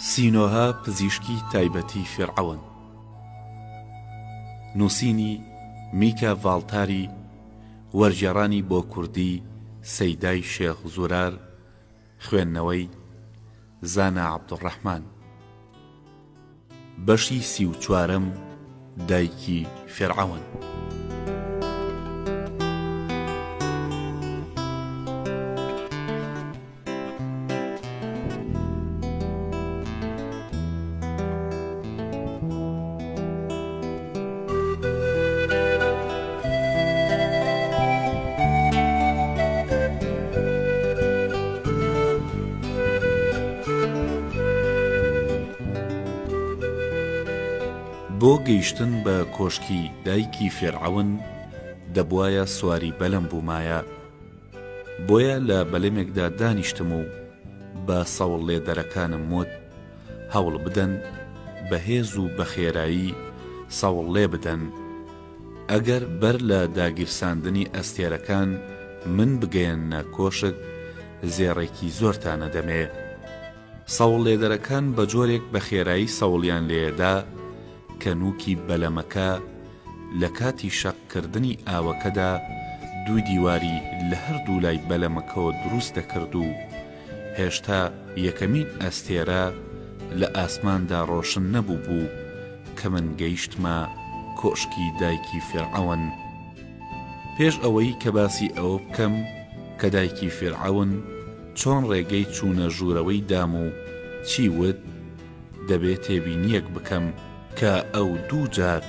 سینۆهە پزیشکی تایبەتی فیرعەون. نووسینی، میکا ڤاڵتاری، وەرگێڕانی بۆ کوردی، سەیدای شێخ زورار، خوێندنەوەی، زانا عەبدولڕەحمان. بەشی 34ەم دایکی فیرعەون. بۆ گەیشتن بە کۆشکی دایکی فیرعەون دەبوایە سواری بەلەم بوومایە. بۆیە لە بەلەمێکدا دانیشتم و بە سەوڵ لێدەرەکانم وت، هەوڵ بدەن بە هێز و بە خێرایی سەوڵ لێ بدەن، ئەگەر بەر لە داگیرساندنی ئەستێرەکان من بگەیەننە کۆشک، زێڕێکی زۆرتان ئەدەمێ. سەوڵ لێدەرەکان بە جۆرێک بە خێرایی سەوڵیان لێدا کە نووکی بەلەمەکە لە کاتی شەق کردنی ئاوەکەدا دوو دیواری لە هەردوو لای بەلەمەکەوە دروست دەکرد و هێشتا یەکەمین ئەستێرە لە ئاسماندا ڕۆشن نەبووبوو کە من گەیشتمە کۆشکی دایکی فیرعەون. پێش ئەوەی کە باسی ئەوە بکەم کە دایکی فیرعەون چۆن ڕێگەی چوونە ژوورەوەی دام و چی وت، دەبێ تێبینییەک بکەم کە ئەو دوو جار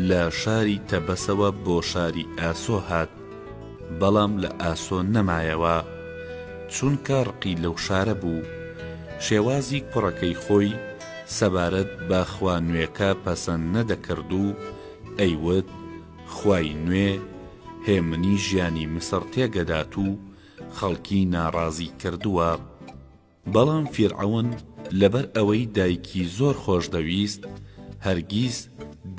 لە شاری تەبەسەوە بۆ شاری ئاسۆ هات، بەڵام لە ئاسۆ نەمایەوە، چونکە ڕقی لەو شارە بوو. شێوازی کوڕەکەی خۆی سەبارەت بە خوا نوێکە پەسەند نەدەکرد و ئەیوت خوای نوێ هێمنی ژیانی میسڕ تێگەدات و خەڵکی ناڕازی کردووە. بەڵام فیرعەون لەبەر ئەوەی دایکی زۆر خۆش دەویست هەرگیز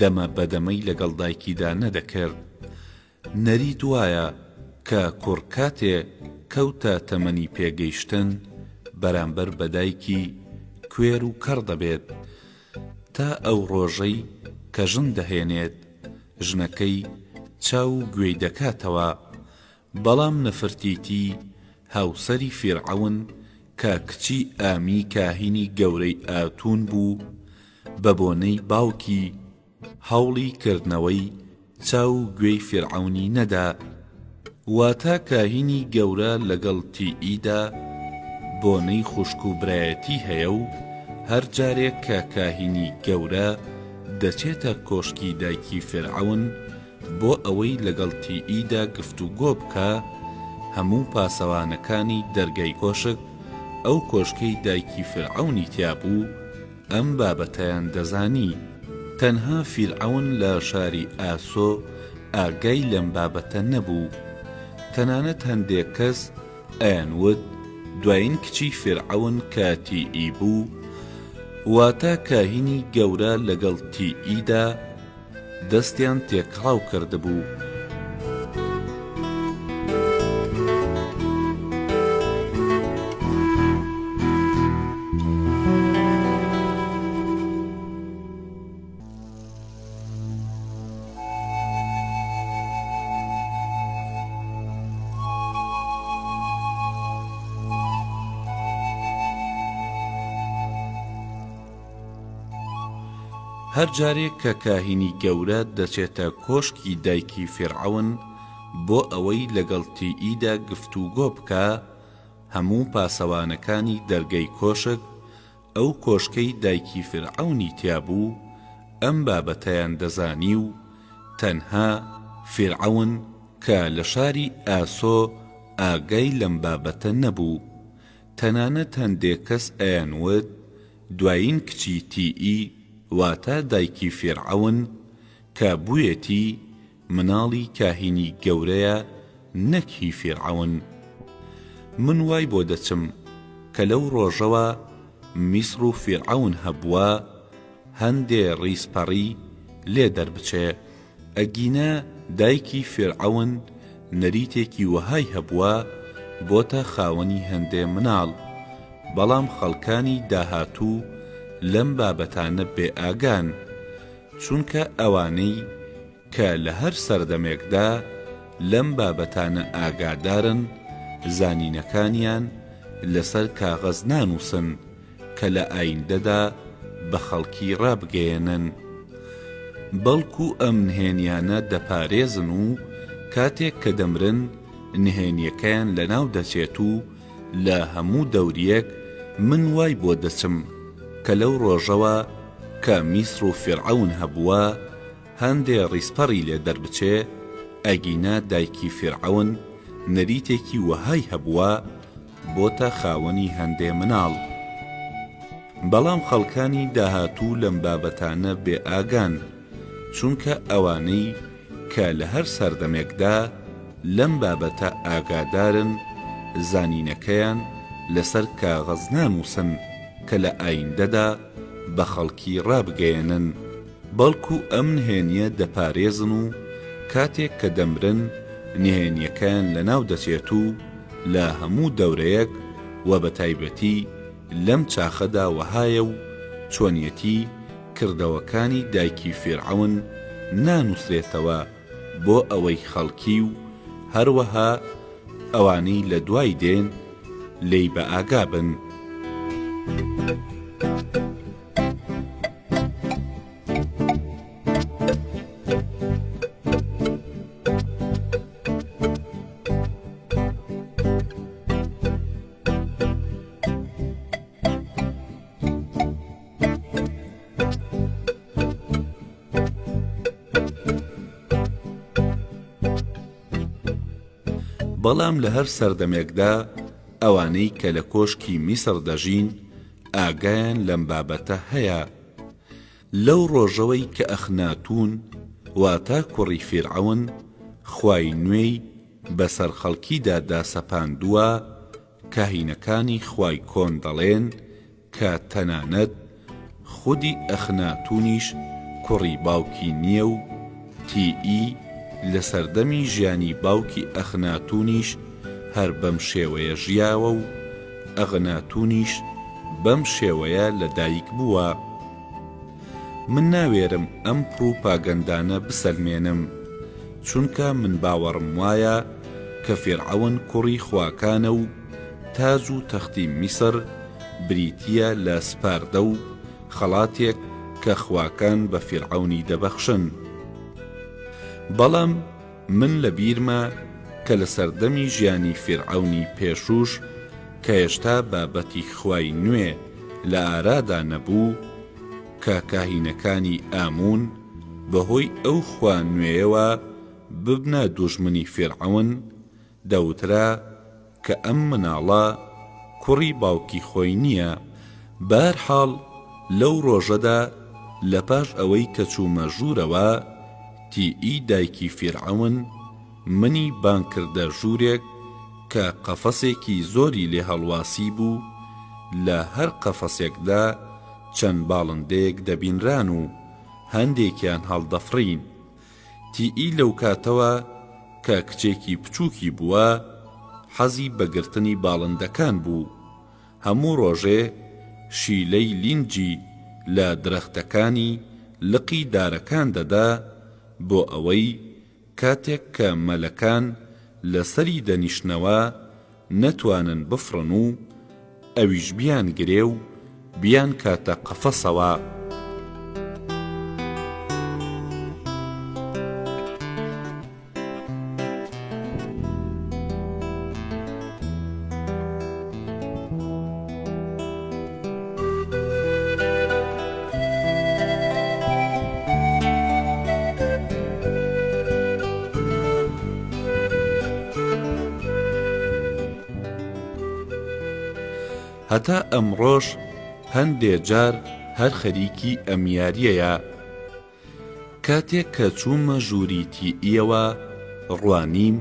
دەمە بە دەمەی لەگەڵ دایکیدا نەدەکرد. نەریت وایە کە کوڕ کاتێ کەوتە تەمەنی پێگەیشتن بەرامبەر بە دایکی کوێر و کەڕ دەبێت تا ئەو ڕۆژەی کە ژن دەهێنێت ژنەکەی چاو و گوێی دەکاتەوە بەڵام نەفرتیتی هاوسەری فیرعەون کە کچی ئامی کاهینی گەورەی ئاتوون بوو، بە بۆنەی باوکی هەوڵی کردنەوەی چاو و گوێی فیرعەونی نەدا، واتە کاهینی گەورە لەگەڵ تیئیدا بۆنەی خوشک و برایەتی هەیە و هەر جارێک کە کاهینی گەورە دەچێتە کۆشکی دایکی فیرعەون بۆ ئەوەی لەگەڵ تیئیدا گفتوگۆ بکا، هەموو پاسەوانەکانی دەرگای کۆشک، ئەو کۆشکەی دایکی فیرعەونی تیا بوو، ئەم بابەتەیان دەزانی. تەنها فیرعەون لە شاری ئاسۆ ئاگای لەم بابەتە نەبوو. تەنانەت هەندێک کەس ئەیانوت دوایین کچی فیرعەون کە تیئی بوو، واتە کاهینی گەورە لەگەڵ تیئیدا، دەستیان تێکەڵاو کردبوو. هەر جارێک کە کاهینی گەورە دەچێتە کۆشکی دایکی فیرعەون بۆ ئەوەی لەگەڵ تیئیدا گفتوگۆ بکا، هەموو پاسەوانەکانی دەرگەی کۆشک، ئەو کۆشکەی دایکی فیرعەونی تیا بوو، ئەم بابەتەیان دەزانی و تەنها فیرعەون کە لە شاری ئاسۆ ئاگای لەم بابەتە نەبوو. تەنانەت هەندێک کەس ئەیانوت دوایین کچی تیئی واتە دایکی فیرعەون کە بوویەتی مناڵی کاهینی گەورەیە نەک هی فیرعەون. من وای بۆ دەچم کە لەو ڕۆژەوە میسڕ و فیرعەون هەبووە هەندێ ڕیز پەڕی لێ دەربچێ ئەگینا دایکی فیرعەون نەریتێکی وەهای هەبووە بۆتە خاوەنی هەندێ مناڵ بەڵام خەڵکانی داهاتوو. لەم بابەتانە بێ ئاگان، چونکە ئەوانەی کە لە هەر سەردەمێکدا لەم بابەتانە ئاگادارن زانینەکانیان لەسەر کاغەز نانووسن کە لە ئایندەدا بە خەڵکی ڕابگەیەنن، بەڵکو ئەم نهێنیانە دەپارێزن و کاتێک کە دەمرن نهێنیەکەیان لەناو دەچێت و لە هەموو دەوریەک من وای بۆ دەچم کە لەو ڕۆژەوە کە میسر و فیرعەون هەبووە هەندێ ڕیزپەڕی لێ دەربچێ، ئەگینا دایکی فیرعەون نەریتێکی وەهای هەبووە بۆتە خاوەنی هەندێ مناڵ. بەڵام خەڵکانی داهاتوو لەم بابەتانە بێ ئاگان، چونکە ئەوانەی کە لە هەر سەردەمێکدا لەم بابەتە ئاگادارن زانینەکەیان لەسەر کاغەز نانووسن کە لە ئایندەدا بە خەڵکی ڕابگەیەنن. بەڵکو ئەم نهێنیە دەپارێزن و کاتێک کە دەمرن نهێنیەکەیان لەناو دەچێت و لە هەموو دەورەیەک و بەتایبەتی لەم چاخەدا وەهایە و چۆنیەتی کردەوەکانی دایکی فیرعەون نانوسرێتەوە بۆ ئەوەی خەڵکی و هەروەها ئەوانەی لە دوای دێن لێی بەئاگا بن. بەڵام لە هەر سەردەمێکدا ئەوانەی کە لە کۆشکی میسڕ دەژین ئاگایان لەم بابەتە هەیە. لەو ڕۆژەوەی کە ئەخناتوون واتە کوڕی فیرعەون خوای نوێی بەسەر خەڵکیدا داسەپاندووە، کاهینەکانی خوای کۆن دەڵێن کە تەنانەت خودی ئەخناتونیش کوڕی باوکی نییە و تیئی لە سەردەمی ژیانی باوکی ئەخناتونیش هەر بەم شێوەیە ژیاوە و ئەغناتونیش بەم شێوەیە لە دایک بووە. من ناوێرم ئەم پڕوپاگەندانە بسەلمێنم، چونکە من باوەڕم وایە کە فیرعەون کوڕی خواکانە و تاج و تەختی میسر بریتییە لە سپاردە و خەڵاتێک کە خواکان بە فیرعەونی دەبەخشن. بەڵام من لە بیرمە کە لە سەردەمی ژیانی فیرعەونی پێشووش کە هێشتا بابەتی خوای نوێ لە ئارادا نەبوو، کە کاهینەکانی ئاموون بەهۆی ئەو خوا نوێیەوە ببنە دوژمنی فیرعەون، دەوترا کە ئەم مناڵە کوڕی باوکی خۆی نییە. بەهەرحاڵ لەو ڕۆژەدا لە پاش ئەوەی کە چوومە ژوورەوە، تیئی دایکی فیرعەون منی بانگ کردە ژوورێک کە قەفەسێکی زۆری لێ هەڵواسیبوو، لە هەر قەفەسێکدا چەند باڵندەیەک دەبینران و هەندێکیان هەڵدەفڕین. تیئی لەو کاتەوە کە کچێکی بچووکی بووە حەزی بە گرتنی باڵندەکان بوو، هەموو ڕۆژێ شیلەی لینجی لە درەختەکانی لقی دارەکان دەدا بۆ ئەوەی کاتێک کە مەلەکان لەسەری دەنیشتنەوە نەتوانن بفڕن و ئەویش بیانگرێ و بیانکاتە قەفەسەوە. هەتا ئەمڕۆش هەندێ جار هەر خەریکی ئەم یاریەیە. کاتێک کە چوومە ژووری تیئیەوە ڕوانیم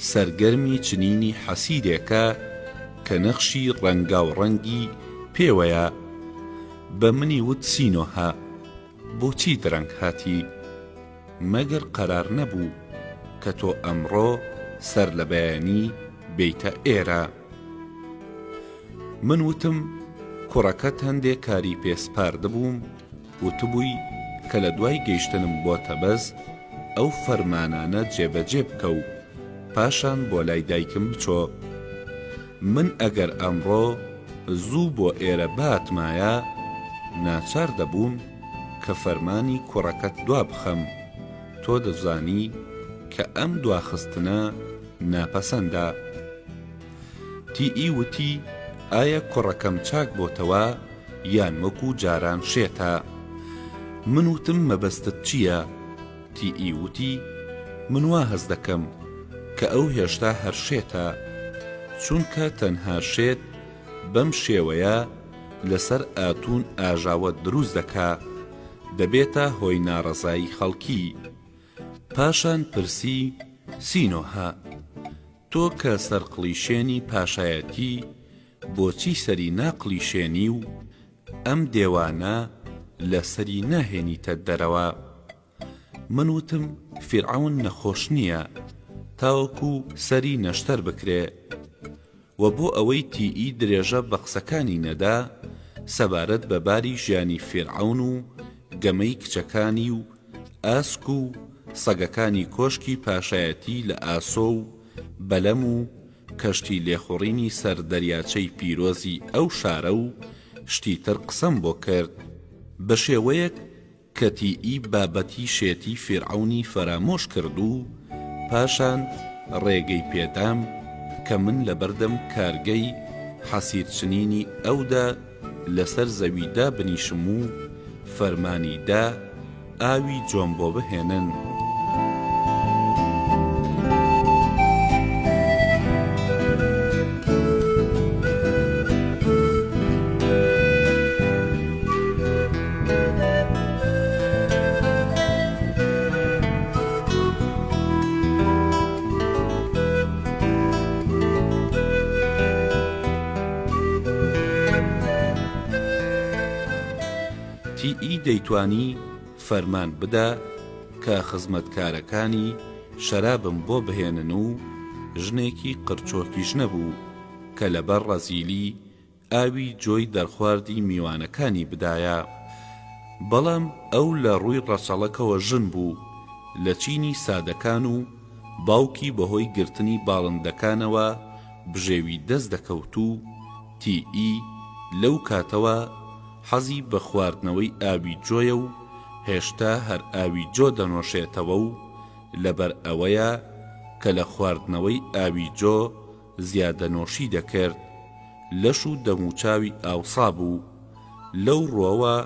سەرگەرمی چنینی حەسیرێکە کە نەخشی ڕەنگاو ڕەنگی پێوەیە. بە منی وت سینۆهە بۆچی درەنگ هاتی؟ مەگەر قەرار نەبوو کە تۆ ئەمڕۆ سەر لە بەیانی بێیتە ئێرە؟ من وتم. کوڕەکەت هەندێ کاری پێ سپاردبووم، وتبووی کە لە دوای گەیشتنم بۆ تەبەز ئەو فەرمانانە جێبەجێ بکە و پاشان بۆ لای دایکم بچۆ. من ئەگەر ئەمڕۆ زوو بۆ ئێرە بهاتمایە، ناچار دەبووم کە فەرمانی کوڕەکەت دوابخەم، تۆ دەزانی کە ئەم دواخستنە ناپەسەندە. تی ئی وتی، ئایا کوڕەکەم چاک بۆتەوە یان وەکو جاران شێتە؟ من وتم مەبەستت چییە؟ تی ئی وتی، من وا هەست دەکەم کە ئەو هێشتا هەر شێتە، چونکە تەنها شێت بەم شێوەیە لەسەر ئاتوون ئاژاوە دروست دەکا، دەبێتە هۆی ناڕەزایی خەڵکی. پاشان پرسی، سینۆهە، تۆ کە سەرقڵیشێنی پاشایەتی بۆچی سەری ناقڵیشێنی و ئەم دێوانە لە سەری ناهێنیتە دەرەوە؟ من وتم فیرعەون نەخۆش نییە تاوەکو سەری نەشتەر بکرێ. وە بۆ ئەوەی تیئی درێژە بە قسەکانی نەدا سەبارەت بە باری ژیانی فیرعەون و گەمەی کچەکانی و ئاسک و سەگەکانی کۆشکی پاشایەتی لە ئاسۆ و بەلەم و کەشتی لێخوڕینی سەر دەریاچەی پیرۆزی ئەو شارە و شتی تر قسەم بۆ کرد بە شێوەیەک کە تیئی بابەتی شێتی فیرعەونی فەرامۆش کرد و پاشان ڕێگەی پێدام کە من لەبەردەم کارگەی حەسیرچنینی ئەودا لەسەر زەوی دابنیشم و فەرمانی دا ئاوی جۆم بۆ بهێنن. تی ئی دەیتوانی فەرمان بدا کە خزمەتکارەکانی شەرابم بۆ بهێنن و ژنێکی قرچۆکیش نەبوو کە لەبەر ڕەزیلی ئاوی جۆی دەرخواردی میوانەکانی بدایە. بەڵام ئەو لە ڕووی ڕەچەڵەکەوە ژن بوو، لە چینی سادەکان و باوکی بەهۆی گرتنی باڵندەکانەوە بژێوی دەست دەکەوت و تی ئی لەو کاتەوە حەزی بە خواردنەوەی ئاوی جۆیە و هێشتا هەر ئاوی جۆ دەنۆشێتەوە و لەبەر ئەوەیە کە لە خواردنەوەی ئاوی جۆ زیادەنۆشی دەکرد، لەش و دەموچاوی ئاوسابوو، لەو ڕووەوە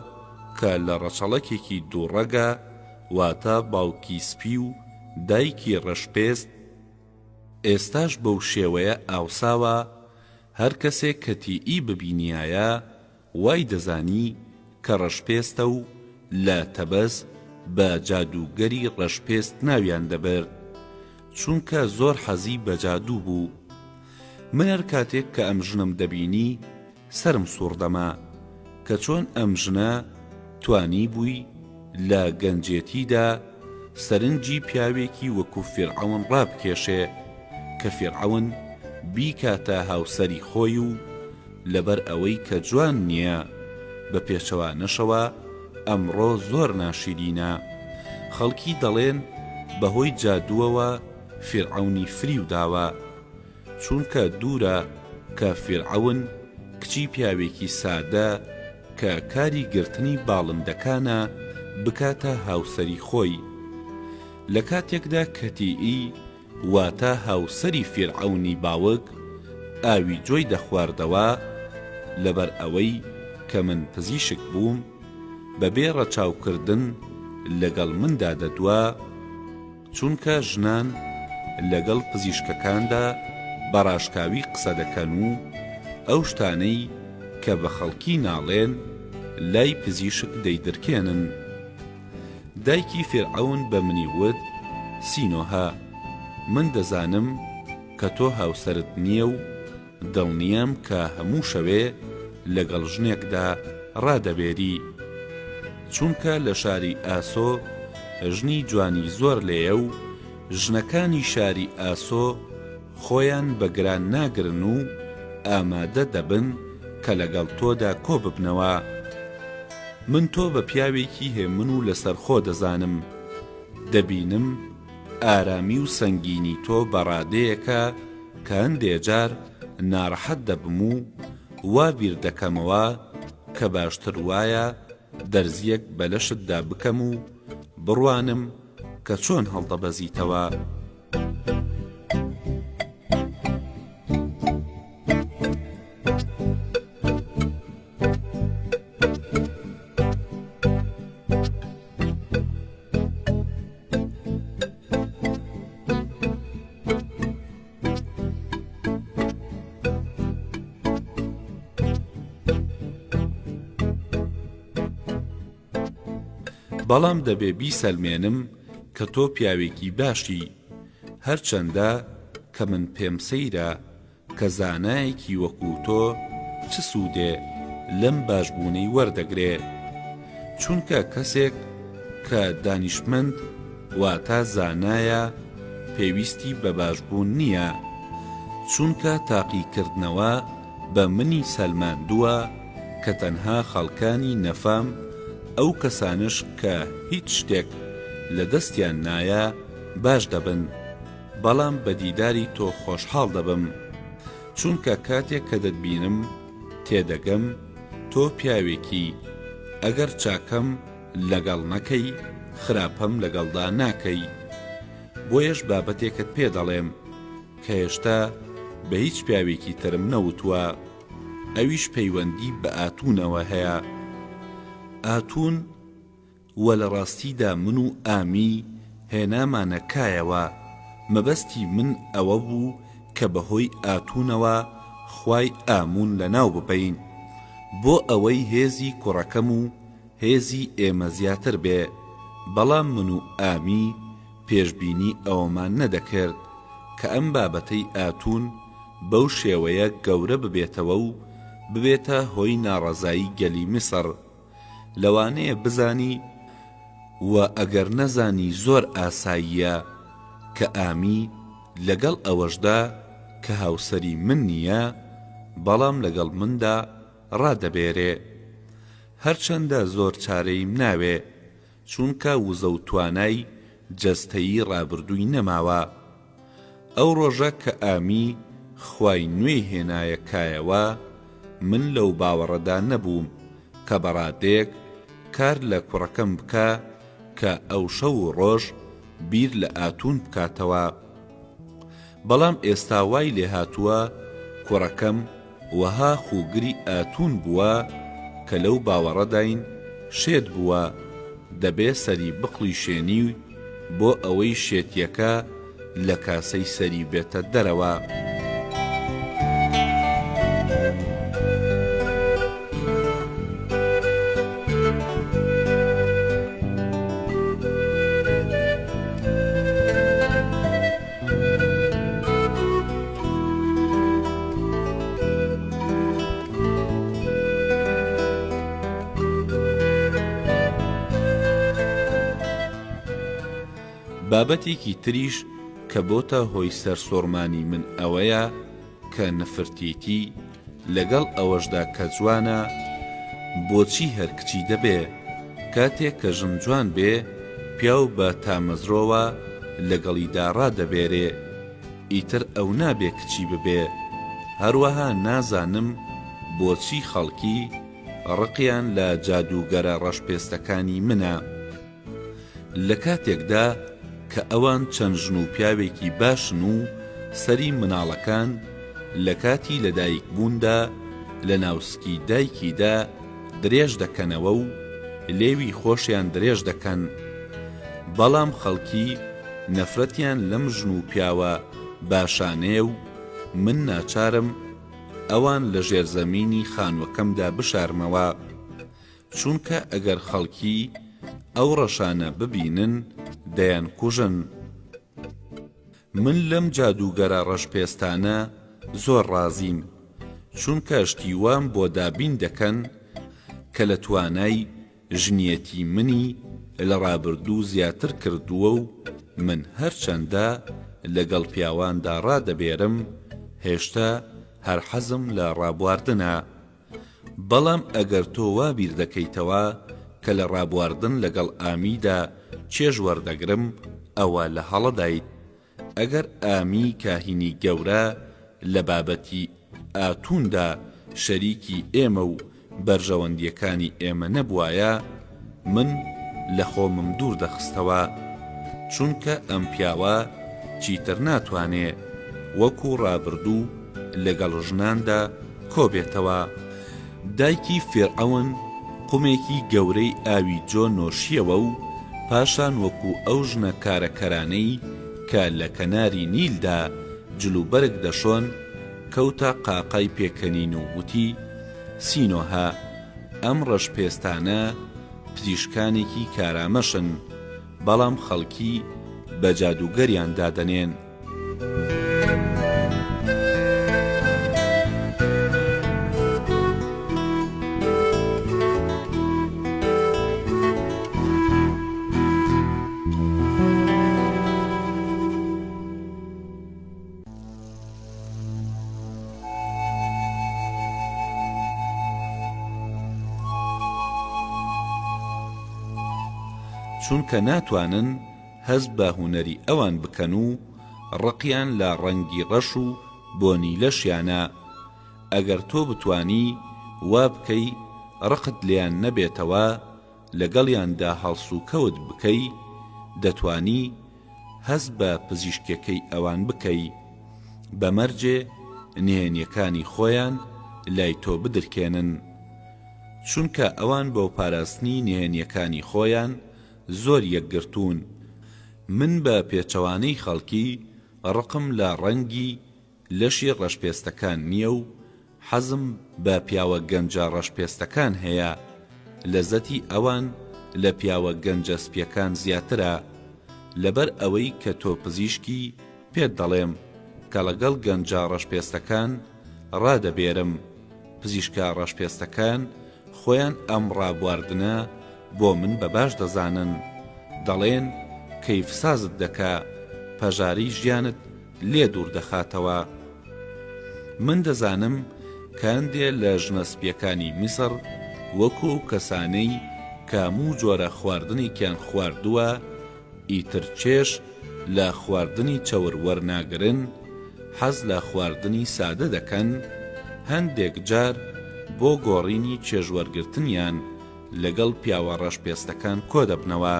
کە لە ڕەچەڵەکێکی دووڕەگە، واتە باوکی سپی و دایکی ڕەشپێست، ئێستاش بەو شێوەیە ئاوساوە، هەر کەسێک کە تیئی ببینیایە وای دەزانی کە ڕەشپێستە و لە تەبەس بە جادووگەری ڕەشپێست ناویان دەبرد، چونکە زۆر حەزی بە جادوو بوو. من هەر کاتێک کە ئەم ژنەم دەبینی سەرم سوڕ دەما کە چۆن ئەم ژنە توانیبووی لە گەنجێتیدا سەرنجی پیاوێکی وەکو فیرعەون ڕابکێشێ کە فیرعەون بیکاتە هاوسەری خۆی و لەبەر ئەوەی کە جوان نییە، بە پێچەوانەشەوە ئەمڕۆ زۆر ناشیرینە. خەڵکی دەڵێن بەهۆی جادووەوە فیرعەونی فریو داوە. چونکە دوورە کە فیرعەون کچی پیاوێکی سادە کە کاری گرتنی باڵندەکانە بکاتە هاوسەری خۆی. لە کاتێکدا کە تیئی واتە هاوسەری فیرعەونی باوک ئاوی جۆی دەخواردەوە، لەبەر ئەوەی کە من پزیشک بووم، بەبێ ڕەچاوکردن لەگەڵ مندا دەدوا، چونکە ژنان لەگەڵ پزیشکەکاندا بە ڕاشکاوی قسە دەکەن و ئەو شتانەی کە بە خەڵکی ناڵێن لای پزیشک دەیدرکێنن. دایکی فیرعەون بە منی وت، سینۆهە، من دەزانم کە تۆ هاوسەرت نییە و دڵنیام کە هەموو شەوێ لەگەڵ ژنێکدا ڕادەبێری. چونکە لە شاری ئاسۆ ژنی جوانی زۆر لێیە و ژنەکانی شاری ئاسۆ خۆیان بە گران ناگرن و ئامادە دەبن کە. کە لەگەڵ تۆدا کۆ ببنەوە. من تۆ بە پیاوێکی هێمن و لەسەرخۆ دەزانم. دەبینم ئارامی و سەنگینی تۆ بە ڕادەیەکە کە هەندێ جار ناڕەحەت دەبم و وا بیر دەکەمەوە کە باشتر وایە دەرزییەک بە لەشتدا بکەم و بڕوانم کە چۆن هەڵدەبەزیتەوە. بەڵام دەبێ بیسەلمێنم کە تۆ پیاوێکی باشی، هەرچەندە کە من پێم سەیرە کە زانایەکی وەکوو تۆ چ سوودێ لەم باشبوونەی وەردەگرێ؟ چونکە کەسێک کە دانیشمەند واتە زانایە پێویستی بە باشبوون نییە، چونکە تاقیکردنەوە بە منی سەلماندووە کە تەنها خەڵکانی نەفام ئەو کەسانەش کە هیچ شتێک لە دەستیان نایە باش دەبن. بەڵام بە دیداری تۆ خۆشحاڵ دەبم، چونکە کاتێک کە دەتبینم تێدەگەم تۆ پیاوێکی، ئەگەر چاکەم لەگەڵ نەکەی خراپەم لەگەڵدا ناکەی. بۆیەش بابەتێکت پێ دەڵێم کە هێشتا بە هیچ پیاوێکی ترم نەوتووە، ئەویش پەیوەندی بە ئاتوونەوە هەیە. ئاتوون. وە لە ڕاستیدا من و ئامی هێنامانە کایەوە، مەبەستی من ئەوە بوو کە بەهۆی ئاتوونەوە خوای ئاموون لەناو ببەین، بۆ ئەوەی هێزی کوڕەکەم و هێزی ئێمە زیاتر بێ، بەڵام من و ئامی پێشبینی ئەوەمان نەدەکرد کە ئەم بابەتەی ئاتوون بەو شێوەیە گەورە ببێتەوە و ببێتە هۆی ناڕەزایی گەلی میسڕ. لەوانەیە بزانی و ئەگەر نەزانی زۆر ئاساییە کە ئامی لەگەڵ ئەوەشدا کە هاوسەری من نییە بەڵام لەگەڵ مندا ڕادەبێرێ هەرچەندە زۆر چارەیم ناوێ چونکە وزە و توانای جەستەیی ڕابردووی نەماوە. ئەو ڕۆژە کە ئامی خوای نوێی هێنایە کایەوە، من لەو باوەڕەدا نەبووم کە بە ڕادەیەک کار لە کوڕەکەم بکا کە ئەو شەو و ڕۆژ بیر لە ئاتوون بکاتەوە. بەڵام ئێستا وای لێهاتووە کوڕەکەم وەها خووگری ئاتوون بووە کە لەو باوەڕەداین شێت بووە، دەبێ سەری بقڵیشێنی بۆ ئەوەی شێتییەکە لە کاسەی سەری بێتە دەرەوە. بابەتێکی تریش کە بۆتە هۆی سەرسوڕمانی من ئەوەیە کە نفرتیتی لەگەڵ ئەوەشدا کە جوانە بۆچی هەر کچی دەبێ؟ کاتێ کە ژن جوان بێ پیاو بە تامەزرۆوە لەگەڵیدا ڕادەبێرێ ئیتر ئەو نابێ کچی ببێ هەروەها نازانم بۆچی خەڵکی ڕقیان لە جادووگەرە ڕەشپێستەکانی منە. لە کاتێکدا کە ئەوان چەند ژن و پیاوێکی باشن و سەری مناڵەکان لە کاتی لەدایکبووندا لە ناو سکی دایکیدا درێژ دەکەنەوە و لێوی خۆشیان درێژ دەکەن بەڵام خەڵکی نەفرەتیان لەم ژن و پیاوە باشانەیە و من ناچارم ئەوان لە ژێرزەمینی خانوەکەمدا بشارمەوە. چونکە ئەگەر خەڵکی ئەو ڕەشانە ببینن دەیانکوژن. من لەم جادووگەرە ڕەشپێستانە زۆر ڕازیم، چونکە شتی وام بۆ دابین دەکەن کە لە توانای ژنیەتی منی لە ڕابردوو زیاتر کردووە و من هەرچەندە لەگەڵ پیاواندا ڕادەبێرم هێشتا هەر حەزم لە ڕابواردنە. بەڵام ئەگەر تۆ وا بیر دەکەیتەوە کە لە ڕابواردن لەگەڵ ئامیدا چێژ وەردەگرم، ئەوە لە هەڵەدایت. ئەگەر ئامی کاهینی گەورە لە بابەتی ئاتووندا شەریکی ئێمە و بەرژەوەندییەکانی ئێمە نەبوایە، من لە خۆمم دوور دەخستەوە. چونکە ئەم پیاوە چیتر ناتوانێ وەکو ڕابردوو لەگەڵ ژناندا کۆبێتەوە. دایکی فیرعەون قومێکی گەورەی ئاوی جۆ نۆشییەوە و پاشان وەکو ئەو ژنە کارەکەرانەی کە لە کەناری نیلدا جلوبەرگ دەشۆن، کەوتە قاقای پێکەنین و وتی، سینۆهە، ئەم ڕەشپێستانە پزیشکانێکی کارامەشن، بەڵام خەڵکی بە جادووگەریان دادەنێن. چونکە ناتوانن هەست بە هونەری ئەوان بکەن و ڕقیان لە ڕەنگی ڕەش و بۆنی لەشیانە، ئەگەر تۆ بتوانی وا بکەی ڕقت لێیان نەبێتەوە لەگەڵیاندا هەڵسوکەوت بکەی دەتوانی هەست بە پزیشکیەکەی ئەوان بکەی بە مەرجێ نهێنیەکانی خۆیان لای تۆ بدرکێنن چونکە ئەوان بۆ پاراستنی نهێنیەکانی خۆیان زۆر یەکگرتوون من بە پێچەوانەی خەڵکی ڕقم لە ڕەنگی لەشی ڕەشپێستەکان نییە و حەزم بە پیاوە گەنجە ڕەشپێستەکان هەیە، لەزەتی ئەوان لە پیاوە گەنجە سپیەکان زیاترە، لەبەر ئەوەی کە تۆ پزیشکی پێت دەڵێم کە ڵەگەڵ گەنجە ڕەشپێستەکان ڕادەبێرم، پزیشکە ڕەشپێستەکان خۆیان ئەم ڕابواردنە بۆ من بە باش دەزانن، دەڵێن کەیف سازت دەکا، پەژارەی ژیانت لێ دوور دەخاتەوە. من دەزانم کە هەندێ لە ژنە سپییەکانی میسڕ وەکو ئەو کەسانەی کە هەموو جۆرە خواردنێکیان خواردووە ئیتر چێژ لە خواردنی چەور وەرناگرن، حەز لە خواردنی سادە دەکەن، هەندێک جار بۆ گۆڕینی چێژوەرگرتنیان لەگەڵ پیاوە ڕەشپێستەکان کۆدەبنەوە.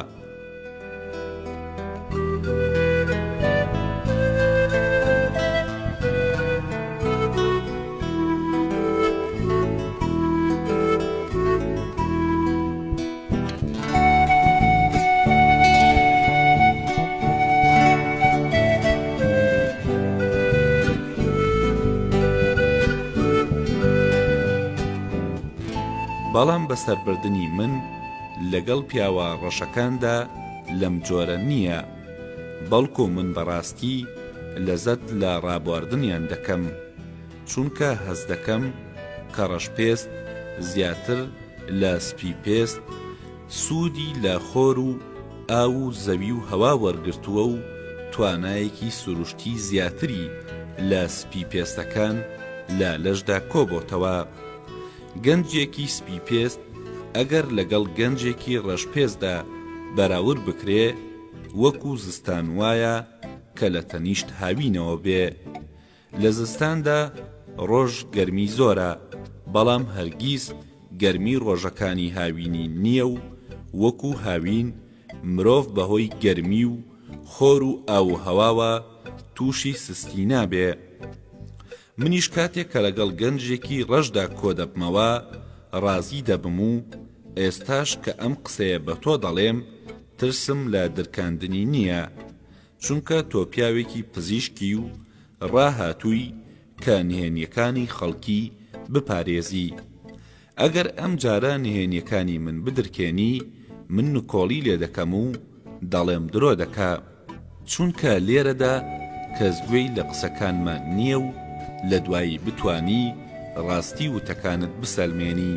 بەڵام بەسەربردنی من لەگەڵ پیاوە ڕەشەکاندا لەم جۆرە نییە، بەڵکو من بەڕاستی لەزەت لە ڕابواردنیان دەکەم، چونکە هەست دەکەم کە ڕەشپێست زیاتر لە سپی پێست سوودی لە خۆر و ئاو و زەوی و هەوا وەرگرتووە و توانایەکی سروشتی زیاتری لە سپی پێستەکان لە لەشدا کۆبۆتەوە. گەنجێکی سپی پێست ئەگەر لەگەڵ گەنجێکی ڕەش پێستدا بەراورد بکرێ وەکو زستان وایە کە لە تەنیشت هاوینەوە بێ. لە زستاندا ڕۆژ گەرمی زۆرە، بەڵام هەرگیز گەرمی ڕۆژەکانی هاوینی نییە و وەکو هاوین مرۆڤ بەهۆی گەرمی و خۆر و ئاو و هەواوە تووشی سستی نابێ. منیش کاتێک کە لەگەڵ گەنجێکی ڕەشدا کۆدەبمەوە ڕازی دەبم و ئێستاش کە ئەم قسەیە بە تۆ دەڵێم ترسم لە درکاندنی نییە چونکە تۆ پیاوێکی پزیشکی و ڕاهاتووی کە نهێنیەکانی خەڵکی بپارێزی ئەگەر ئەم جارە نهێنیەکانی من بدرکێنی من نکۆڵی لێ دەکەم و دەڵێم درۆ دەکا چونکە لێرەدا کەس گوێی لە قسەکانمان نییە و لە دوایی بتوانی ڕاستی وتەکانت بسەلمێنی.